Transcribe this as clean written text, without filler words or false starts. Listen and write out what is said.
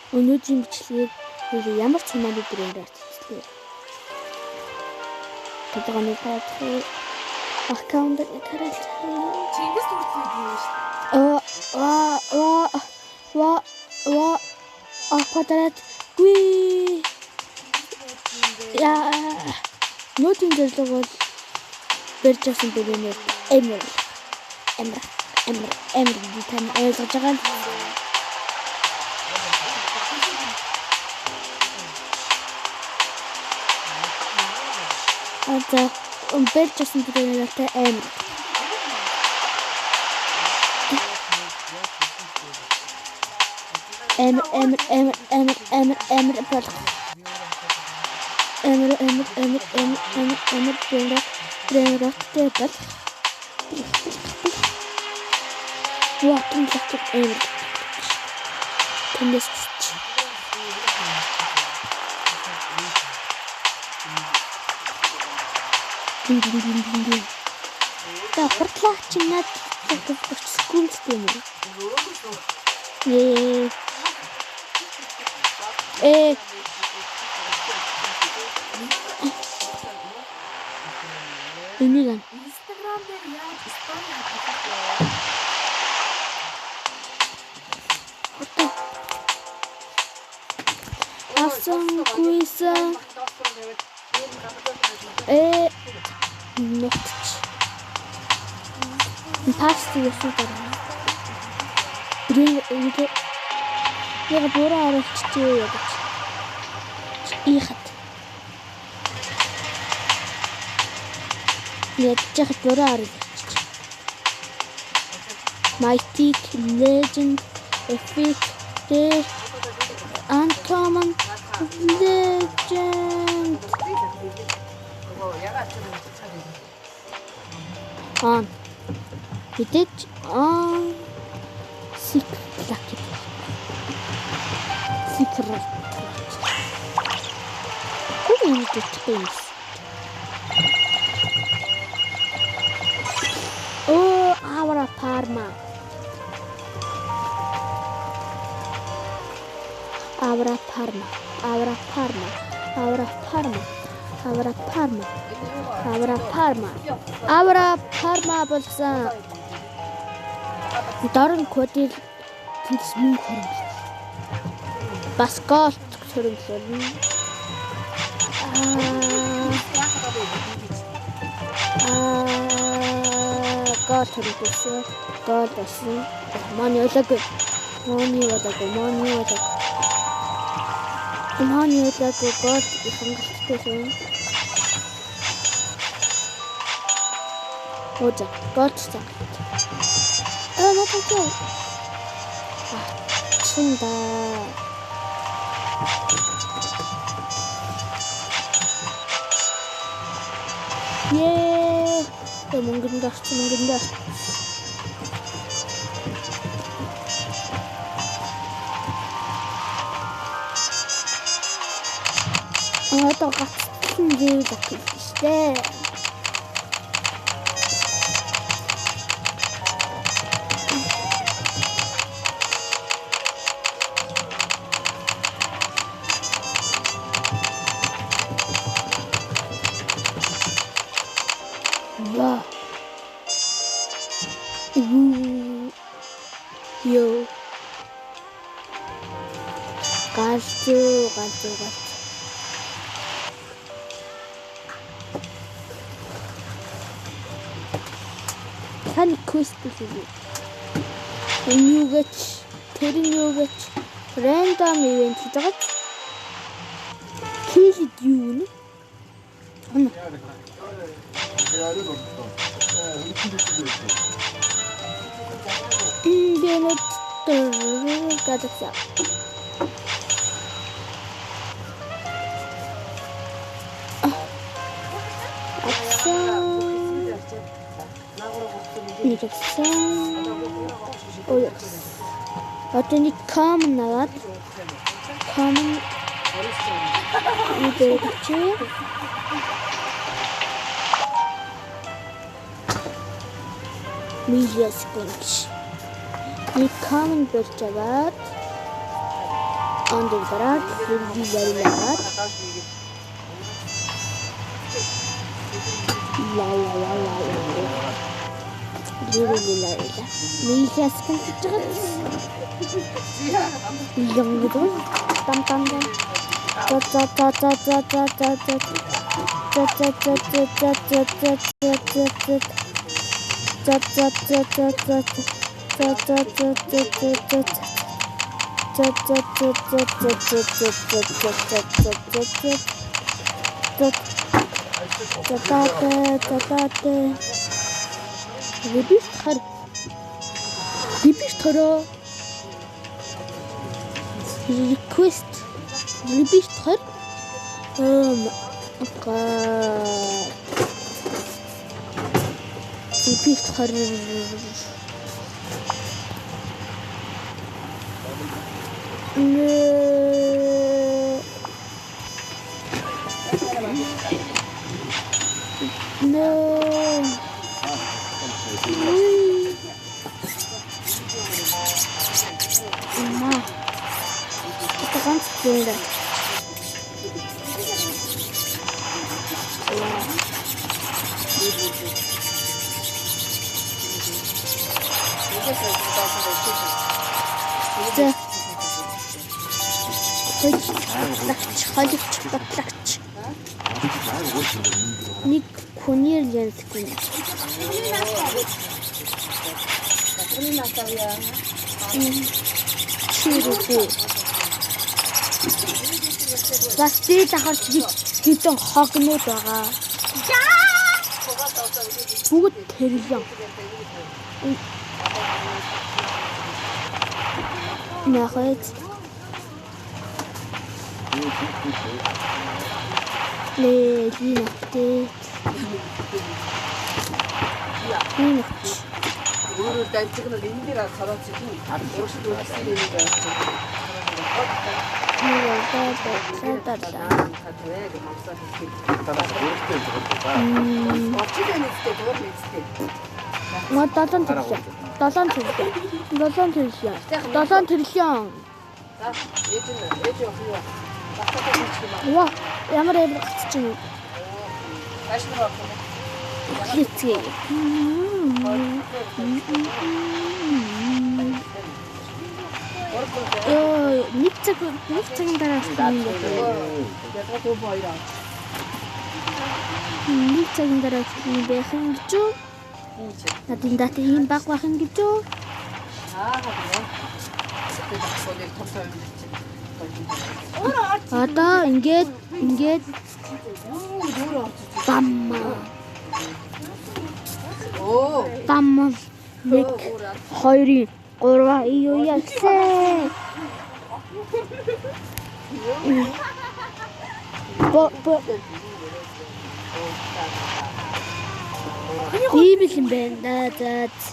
Өнөөдрийн бичлэгээр ямар ч цунами брэндээр цэцлээ. Тодорхой таах аккаунт тараалж. Чингис хүртэл юм шүү дээ. Аа аа ва ва ападарат гүй. Я нүүдийн зорилго бол барьж авсан брэндээр амар амар амар амар гэж тань ойлгож байгаа юм. За барьж авсан брэндээр амар. Амар амар амар амар амар амар болох. Амар амар амар амар амар амар брэндтэй болох. Ватан латик амар. Тэндээс ч. Дин. Та хурдлаа чи надад өчсгүй юм уу? Ээ. Ээ. Энийг Instagram дээр яаж story хадгалах вэ? Одоо авсангүйсэн нотч. Паст юусэн дараа. Брин ингэ яг буруу оруулчихжээ гэж. Ийхад. Ядчих буруу оруулчих. Mythic, Legend, Epic, Rare, Uncommon, Legend. Аа. Мэдээж аа Secret Lucky. Secret. Үгүй гэдэг юм. Оо, авра парма. Авра парма. Авра парма. Авра парма. Авра парма. Авра парма. Авра парма болсон. Дорн кодыг тэндс мөнгө хөрөнгө. Бас голд хөрөнгөлүүлнэ. Гол хөрөнгөлсөн. Гол болсон. Мани ойлоогүй. Мани ойлоогүй. Мани ойлоогүй. Мани ойлоогүй гол хангалттай юм. Ожа, гол цаа. Аа, надад яа. Чинда. Ее, мөнгөнд орсон, мөнгөнд орсон. Одоо гацсан level up хийх штэ. Ва. Йоо. Галзуу, галзуу, галзуу. Таны quest хийв. Энэ юу гэж, тэр нь юу гэж random event хийж байгаа. Килд юу нэ? Ана. Бэнэт гадагсаа. Нэг авсан. Ой. Одоо нэг common аваад common үдээч. Миллиас гүнч. Нэг common барьж аваад Он дээр дараад лалалаад ла ла ла ла ла. Лалалала. Милас гэж байгаа. Лонгдон там там там. За за за за за за за за. За за за за за за за за за. За за за за за. За за за за за за. За за за за за за за за за за за за. За за за за за. Ребиш тахар. Ребиш тахараа. Request. Ребиш тахар. Ребиш тахар. No. Ма. Это ганц зөндөө. За. Холивч, батлагч. Нэг хүний лэнсгүй. Чирүү. Бас дээд ахарч хэдэн хогнууд байгаа. Бүгд тэрэлэн. Нахад. Лээ, лээ. Өөрөөр дамжих нь энэ дээр сорооц юм. Урагшид үлдсэн юм байна. Ма 7 триллион. 7 триллион. 7 триллион. 7 триллион. За, ээж нь ээж явах юу? Багтаа хийчих юм аа. Ва, ямар амар гацч юм. Цааш нь явах юм. Хэлцгээе. Йоо, нэг цагийн дараа юм байна. Ядгаа төв хоёр аа. Нэг цагийн дараа юм байх юм гэж үү? Надын дата ийм баг байх юм гэж үү? Аа, хаа. Одоо ингээд бам. Бам. 1 2 3 юу яасан? Бо бо. Ийм л юм байна. За.